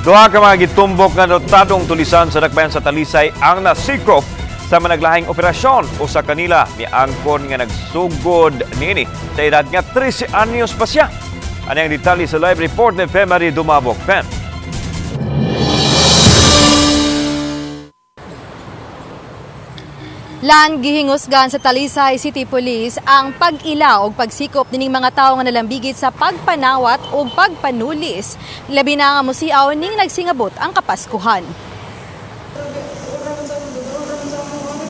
Duha ka mga gitumbok nga notadong tulisan sa dakbayan sa Talisay ang nasikop sa managlahing operasyon. Usa kanila miangkon nga nagsugod niini sa edad nga 13 anyos pa siya. Ano ang detalye sa live report ni Femary Dumabok? Fem. Lan gihingusgan sa Talisay City Police ang pag-ila og pagsikop nining mga tawo nga nalambigit sa pagpanawat o pagpanulis. Labi na nga musiaw ning nagsingabot ang Kapaskuhan.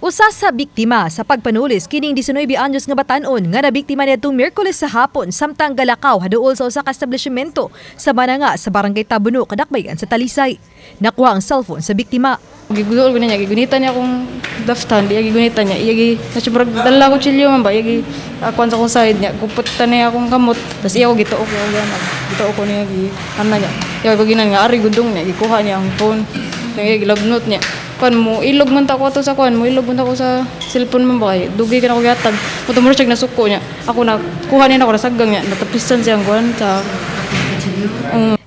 Usa sa biktima sa pagpanulis kining 19 anyos nga batan-on nga nabiktima niadtong Miyerkules sa hapon samtang galakaw haduol sa usa ka establishmento sa Mananga sa Barangay Tabuno, Kadakbayan sa Talisay. Nakuha ang cellphone sa biktima. Giguol ko niya, gigunitan niya akong left hand, iya gigunitan niya, iya gi nasiyang dala ko chilyo man ba, iya gi akuan sa akong side niya, kuputan niya akong kamot, tas iya ko gituok niya, gituok ko niya gi ana niya. Iya ko ginan nga ari gudong niya, gikuha niya ang phone, niya gilabnot niya. Kuan mo ilog man ta ko ato sa kuan mo ilog man ta ko sa cellphone man ba kay dugay ka na ko gihatag. Muto mo siya nasuko niya. Ako na kuha niya nako nasagang niya, natapisan siya ang kuan sa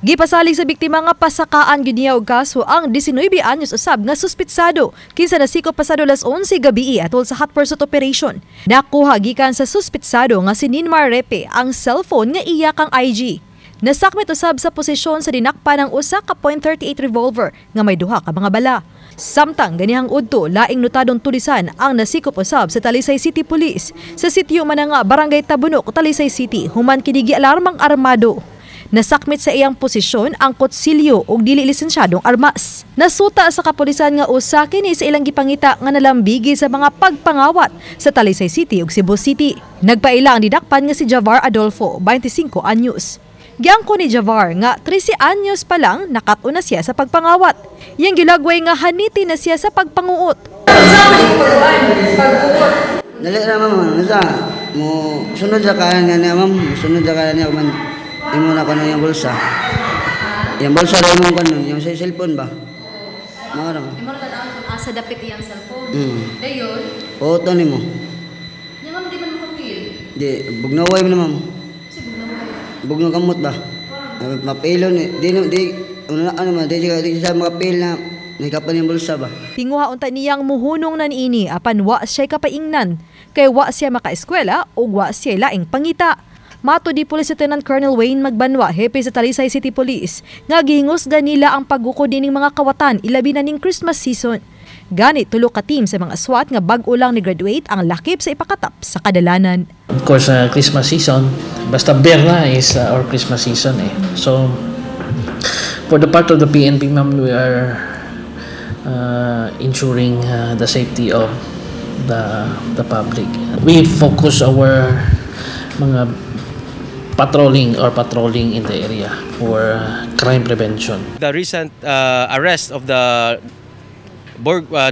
Gipasalig sa biktima nga pasakaan gyud niya og kaso ang 19 anyos usab nga suspitsado kinsa nasikop pasado alas 11 gabi atol sa hot pursuit operation. Nakuha gikan sa suspitsado nga si Ninmar Repe ang cellphone nga iya kang IG. Nasakmit usab sa posisyon sa dinakpan ang usa ka .38 revolver nga may duha ka mga bala. Samtang ganihang udto, laing notadong tulisan ang nasikop usab sa Talisay City Police sa sitio Mananga, Barangay Tabunok, Talisay City, human kini gialarmang armado. Nasakmit sa iyang posisyon ang kutsilyo ug dili lisensyadong armas. Nasuta sa kapulisan nga usa kini sa ilang gipangita nga nalambigi sa mga pagpangawat sa Talisay City ug Cebu City. Nagpaila ang didakpan nga si Javar Adolfo, 25 anyos. Giangko ni Javar nga 13 anyos pa lang nakat-on na siya sa pagpangawat. Iyang gilagway nga haniti na siya sa pagpanguot. Dali ra ma'am, unsa mo sunod sa kaya niya ma'am, sunod sa kaya niya man. Imo na kuno yung bulsa. Yung bulsa ra mo kuno, yung sa cellphone ba? Mao ra. Imo ra tan-awon kung asa dapit iyang cellphone. Dayon. Photo nimo. Nya ma'am di man mo feel. Di bugnaway mo na ma'am. Si bugnaway. Bugno kamot ba? Mapilo ni di di ano ano man di di sa makapil na nahikapan yung bulsa ba. Tinguha unta niyang muhunong nan ini apan wa siya kapaingnan kay wa siya makaeskwela ug wa siya laing pangita. Mato di Police Lieutenant Colonel Wayne Magbanwa, hepe sa Talisay City Police, nga gihingusgan nila ang paggukod nining mga kawatan ilabi na ning Christmas season. Gani tulo ka team sa mga SWAT nga bag-o lang ni graduate ang lakip sa ipakatap sa kadalanan. Of course, Christmas season, basta bear na is our Christmas season eh. So, for the part of the PNP, ma'am, we are ensuring the safety of the public. We focus our mga patrolling in the area for crime prevention. The recent arrest of the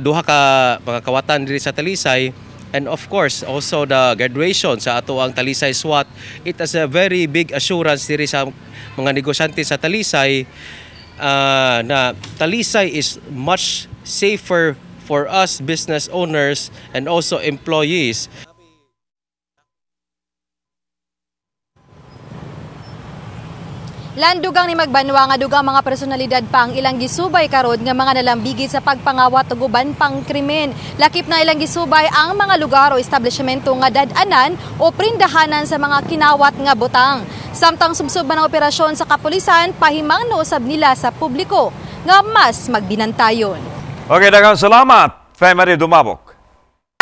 duha ka mga kawatan diri sa Talisay, and of course also the graduation sa ato ang Talisay SWAT, it is a very big assurance diri sa mga negosyante sa Talisay na Talisay is much safer for us business owners and also employees. Landugang ni Magbanwa nga dugang mga personalidad pa ang ilang gisubay karon nga mga nalambigit sa pagpangawat ug uban pang krimen. Lakip na ilang gisubay ang mga lugar o establishmento nga dad-anan o prindahanan sa mga kinawat nga butang. Samtang sumsuban ang operasyon sa kapulisan, pahimang nausab nila sa publiko nga mas magbinantayon. Okay, daghang salamat, Femary Dumabok.